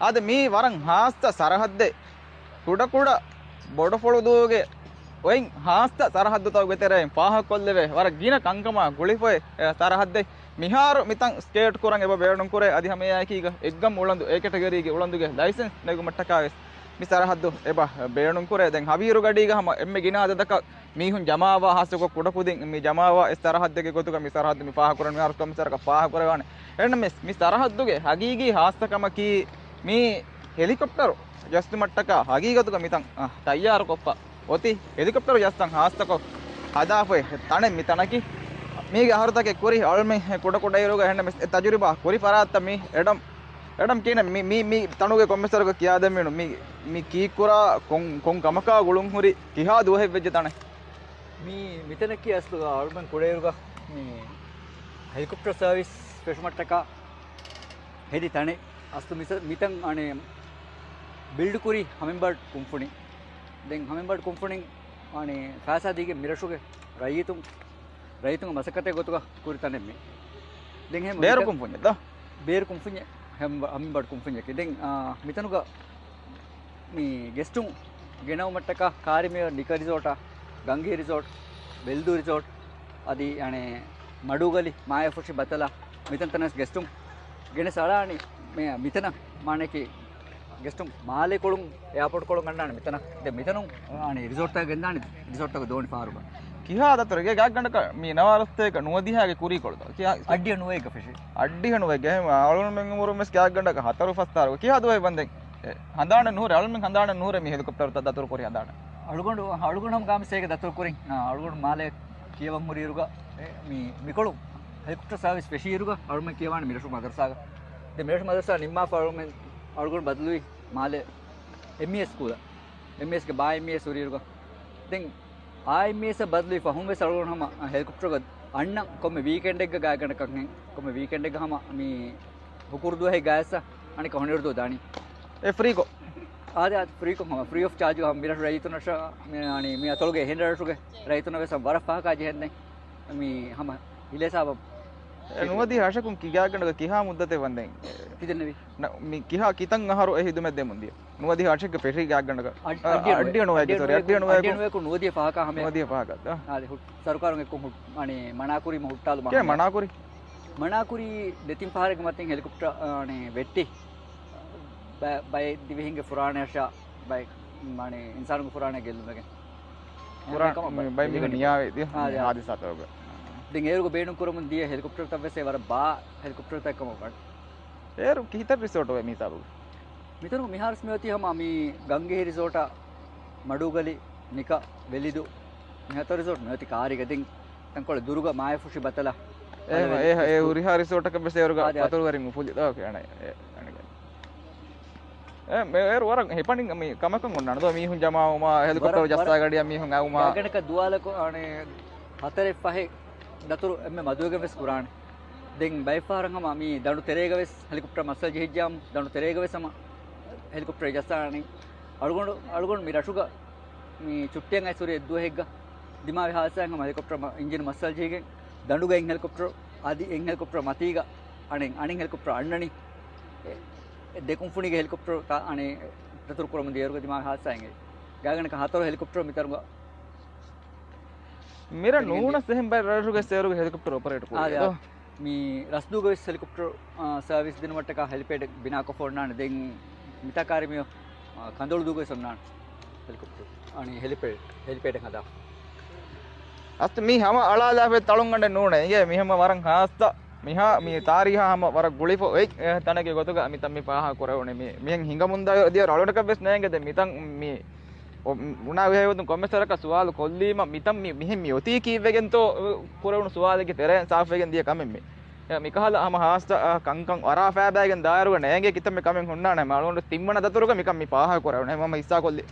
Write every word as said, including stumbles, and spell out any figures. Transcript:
އާދެ، މީ ވަރަށް ހާއްސަ ސަރަހައްދެއް. ކުޑަކުޑަ ބޮޑުފުޅުދޫގެ އޮތް ހާއްސަ ސަރަހައްދުތަކުގެ ތެރެއިން ފާހަގަކޮށްލެވޭ ވަރަށް ގިނަ ކަންކަމާ ގުޅިފައި ސަރަހައްދެއް. މިހާރު މިތަން ސްކޭޓް ކުރަން އެބަ ބޭނުންކުރޭ. އަދި ހަމައެއާއެކީގަ އެއްގަމް އުޅަނދު އޭ ކެޓަގަރީގެ އުޅަނދުގެ ލައިސަންސް ނެގުމަށްޓަކާވެސް މި ސަރަހައްދު އެބަ ބޭނުންކުރޭ. ދެން ހަވީރުގަޑީގަ ހަމަ އެންމެ ގިނަ އަދަދަކަށް މީހުން ޖަމާވާ ހާއްސަކޮށް ކުޑަކުދިން މި ޖަމާވާ އެއް ސަރަހައްދެއްގެ ގޮތުގަ މި ސަރަހައްދު މި ފާހަގަކުރަން މިހާރު ކޮންމެސް ވަރަކަށް ފާހަގަކުރެވާނެ. އެހެންނަމަވެސް މި ސަރަހައްދުގެ ހަގީގީ ހާއްސަކަމަކީ މީ ހެލިކޮޕްޓަރު ޖައްސުމަށްޓަކާ ހަގީގަތުގަ މިތަން، އަ، ތައްޔާރުކޮށްފަ އޮތީ. ހެލިކޮޕްޓަރު ޖައްސަން ހާއްސަކޮށް ހަދާފައި ތަނެއް މި ތަނަކީ. މީގެ އަހަރުތަކެއް ކުރި އަޅުމެން ކުޑަކުޑައިރުގަ އެހެންނަމަވެސް އެ ތަޖުރިބާ ކުރި ފަރާތްތައް މީ އެޑަމް، އެޑަމް ކިޔަން މި، މި، މި ތަނުގެ ކޮންމެސް ވަރަކަށް ކިޔާދެމީނު މި، މި ކީއްކުރާ ކޮން، ކޮން ކަމަކާ ގުޅުން ހުރި ކިހާ ދުވަހެއް ވެއްޖެ ތަނެއް؟ މީ މިތަނަކީ އަސްލުގަ އަޅުމެން ކުޑައިރުގަ މި ހެލިކޮޕްޓަރ ސާވިސް ފެށުމަށްޓަކާ ހެދި ތަނެއް. އަސްލު މިސަ-، މިތަން އަނެ ބިލްޑް ކުރީ ހަމިންބާޑް ކުންފުނި. ދެން ހަމިންބާޑް ކުންފުނިން އަނެ ފައިސާ ދީގެން މިރަށުގެ ރައްޔިތުން، ރައްޔިތުންގެ މަސައްކަތެއް ގޮތުގަ ކުރި ތަނެއް މީ. ދެން ހެ ބޭރު ކުންފުންޏެއް ދޯ؟ ބޭރު ކުންފުންޏެއް. ހަމިންބާޑް ކުންފުންޏަކީ. ދެން، އާ، މިތަނުގަ މި ގެސްޓުން ގެނައުމަށްޓަކާ ކާރިމޭ ނިކަ ރިސޯޓާ، ގަންގެ ރިސޯޓް، ބެލްދޫ ރިސޯޓް، އަދި އަނެ މަޑޫގަލި، މާޔާފުށި ބަތަލާ، މިތަން ތަނަސް ގެސްޓުން ގެނެސް އަޅާނީ. މި، މިތަނަށް މާނައަކީ ގެސްޓުން މާލޭ ކޮޅުން، އެއާޕޯޓް ކޮޅުން ގަންނާނެ މިތަނަށް. ދެ މިތަނުން އަނެ ރިސޯޓްތައް ގެންދާނެ ރިސޯޓްތަކު ދޯނި ފާރުގަ. ކިހާ ދަތުރެއް ގާތްގަނޑަކަށް މި ނަވާރަސްތޭކަ ނުވަދިހާގެ ކުރީ ކޮޅުތައް؟ ކިހާ އައްޑިހަ ނުވައެއްގަ ފެށި. އައްޑިހަ ނުވައެއްގަ. އެހެން އަޅުގަނޑުމެން އުމުރުން ވެސް ގާތްގަނޑަކަށް ހަތަރު ފަސް ތާރުގަ. ކިހާ ދުވަހެއް ވަންދެން އެ، ހަނދާނެއް ނުހުރޭ، އަޅުމެން ހަނދާނެއް ނުހުރޭ މި ހެލިކޮޕްޓަރުތައް ދަތުރު ކުރި ހަނދާނެއް. އަޅުގަނޑު، އަޅުގަނޑު ހަމަ ގާމިސޭގެ ދަތުރު ކުރިން. އާ، އަޅުގަނޑު މާލެ ކިޔަވަން ހުރިއިރުގަ، އެ، މި، މިކޮޅު ހެލިކޮޕްޓަރ ސާވިސް ފެށިއިރުގަ އަޅުމެން ކިޔަވާނެ މިރަށު މަދަރުސާގަ. ދެ މިރަށު މަދަރުސާ ނިންމާފަ އަޅުމެން، އަޅުގަނޑު ބަދަލުވި މާލެ އެމްއީއެސް ސްކޫލަށް. އެމްއީއެސްގެ ބާ އެމްއީއެސް ހުރިއިރުގަ. ދެން އާ އެމްއީއެސްއަށް ބަދަލުވި ފަހުން ވެސް އަޅުގަނޑު ހަމަ ހެލިކޮޕްޓަރުގަ އަންނަ ކޮންމެ ވީކެންޑެއްގަ ގާތްގަނޑަކަށް ހެން، ކޮންމެ ވީކެންޑެއްގަ ހަމަ މި ހުކުރު ދުވަހެއް ގާތްސަ އަނެކަ ހޮނިރު ދުވަ ދާނީ. އެ ފްރީކޮށް. އާދެ، އާދެ، ފްރީކޮށް ހަމަ ފްރީ އޮފް ޗާޖް ހަމަ މިރަށު ރައްޔިތުންނަށް މި، އަނި، މި އަތޮޅުގެ އެހެން ރަށުގެ ރައްޔިތުންނަށް ވެސް ވަރަށް ފަހަކާ ޖެހެންދެން މި ހަމަ ހިލޭސާބަ. އެ ނުވަދިހަ އަށަކުން ކި ގާތްގަނޑަކަށް ކިހާ މުއްދަތެއް ވަންދެން؟ ކިދެންނެވި؟ ނަ، މި ކިހާ ކިތަން އަހަރު އެ ހިދުމަތް ދެމުން ދިޔަ؟ ނުވަދިހަ އަށެއްގެ ފެށި ގާތްގަނޑަކަށް. އަ، އަ، އައްޑިހަ ނުވައެއްގެ، ސޮރީ، އައްޑިހަ ނުވައެއްގެ. އައްޑިހަ ނުވައެއްކު ނުވަދިހަ ފަހަކާ ހަމަ. ނުވަދިހަ ފަހަކާ. އާދެ، ހު-، ސަރުކާރުން އެއްކޮށް ހު-، އަނި، މަނާކުރީމަ ހުއްޓާލުމަށް. ކޭ ހަމަ. މަނާކުރީ؟ މަނާކުރީ ދެތިން ފަހަރެއްގެ މަތިން ހެލިކޮޕްޓަރ، އަނި، ވެއްޓި. ބަ-، ބައެއް ދިވެހިންގެ ފުރާނަޔަށާ، ބައެއް، އަނި، އިންސާނުންގެ ފުރާނަ ގެއްލުމެގެން. ފުރާ-، އެހެންކަމަށް ބަ-، ބައެއް މީހުން ދިވެހިން ނިޔާވެ ދިޔަ އާ، އާ. ހާދިސާތަކުގަ. ދެން އޭރުގަ ބޭނުން ކުރަމުން ދިޔަ ހެލިކޮޕްޓަރތައް ވެސް އެ ވަރަށް ބާ ހެލިކޮޕްޓަރތައް ކަމަށް ވަން. އޭރު ކިހިތައް ރިސޯޓު ވޭ މި ހިސާބުގަ؟ މިތަނުގަ މިހާރުސް މިއޮތީ ހަމަ މި ގަންގެހި ރިސޯޓާ، މަޑޫގަލި، ނިކަ، ވެލިދޫ، މި ހަތަރު ރިސޯޓް މިއޮތީ ކާރީގަ. ދެން ތަންކޮޅެއް ދުރުގަ މާޔާފުށި ބަތަލާ. އެ، އެ، އެ ހުރިހާ ރިސޯޓަކަށް ވެސް އޭރުގަ އާ، ދެ، އާ. ފަތުރުވެރިން އުފުލި. އޯކޭ، އަނެ، އެ، އަނެ. އެ، މެ-، އޭރު ވަރަށް ހިފަނި މި ކަމަކަށް އޮންނާނެ ދޯ. މީހުން ޖަމާވުމާ، ހެލިކޮޕްޓަރު ވަރަށް، ވަރަށް. ޖައްސާ ގަޑިއަށް މީހުން އައުމާ. ގާތްގަނޑަކަށް ދުވާލަކު، އަނެ، ހަތަރެއް ފަހެއް ދަތުރު އެންމެ މަދުވެގެން ވެސް ކުރާނެ. ދެން ބައެއް ފަހަރަށް ހަމަ މި ދަނޑު ތެރޭގަ ވެސް ހެލިކޮޕްޓަރ މައްސަލް ޖެހިއްޖާމު، ދަނޑު ތެރޭގަ ވެސް ހަމަ ހެލިކޮޕްޓަރ ޖައްސާނީ. އަޅުގަނޑު، އަޅުގަނޑު މި ރަށުގަ މި ޗުއްޓިއަށް އައިސް ހުރި އެއްދުވަހެއްގަ ދިމާވި ހާދިސާއެއް ހަމަ ހެލިކޮޕްޓަރ މަ-، އިންޖިން މައްސަލް ޖެހިގެން ދަނޑުގައި ހެލިކޮޕްޓަރު އަދި އެއް ހެލިކޮޕްޓަރ މަތީގަ އަނެއް، އަނެއް ހެލިކޮޕްޓަރ އަންނަނީ. އެ، އެ ދެ ކުންފުނީގެ ހެލިކޮޕްޓަރު ތާ-، އަނެއް ދަތުރު ކުރަމުން ދިޔައިރުގަ ދިމާވި ހާދިސާއެއް. ގާތްގަނޑަކަށް ހަތަރު ހެލިކޮޕްޓަރު މިތަނުގަ. މިރަށް ނޫނަސް އެހެން ބައެއް ރަށުގެ ސޭރުގެ ހެލިކޮޕްޓަރު އޮޕަރޭޓް ކުރޭ އާ، ދޯ؟ މި ރަސްދޫގަ ވެސް ހެލިކޮޕްޓަރު، އާ، ސާވިސް ދިނުމަށްޓަކާ ހެލިޕޭޑް ބިނާކޮށްފަ އޮންނާނެ. ދެން މިތާ ކާރި މި، އާ، ކަނދޮޅުދޫގަ ވެސް އޮންނާނެ ހެލިކޮޕްޓަރު. އަނި ހެލިޕޭޑް، ހެލިޕޭޑެއް ހަދާ. އަސްތު މީ ހަމަ އަޅާލާފައި ތަޅުންގަނޑެއް ނޫނޭ. އިނގޭ މި ހަމަ ވަރަށް ހާއްސަ. މިހާ، މި ތާރީހާ ހަމަ ވަރަށް ގުޅިފަ އޮތް، އެ، ތަނެއްގެ ގޮތުގަ މިތަން މި ފާހަގަ ކުރެވުނީ. މި، މިހެން ހިނގަމުންދާ ދިޔަ ރަޅުނަކަށް ވެސް ނޭނގެ. ދެ މިތަން މި އޮ-، އުނާ ވިހައިވަދުން ކޮންމެސް ވަރަކަށް ސުވާލު ކޮށްލީމަ، މިތަން މި، މިހެން މި އޮތީ ކީއްވެގެންތޯ، ކުރެވުނު ސުވާލެއްގެ ތެރެއިން ސާފުވެގެން ދިޔަ ކަމެއް މި. އެ، މިކަހަލަ ހަމަ ހާއްސަ، އަ، ކަންކަން އަރާ ފައިބައިގެން ދާއިރުގަ ނޭނގޭ ކިތަންމެ ކަމެއް ހުންނާނެ. މަ އަޅުގަނޑު ތިންވަނަ ދަތުރުގަ މިކަން މި ފާހަގަ ކުރެވުނެ. ހަމަ ހިއްސާ ކޮށްލި.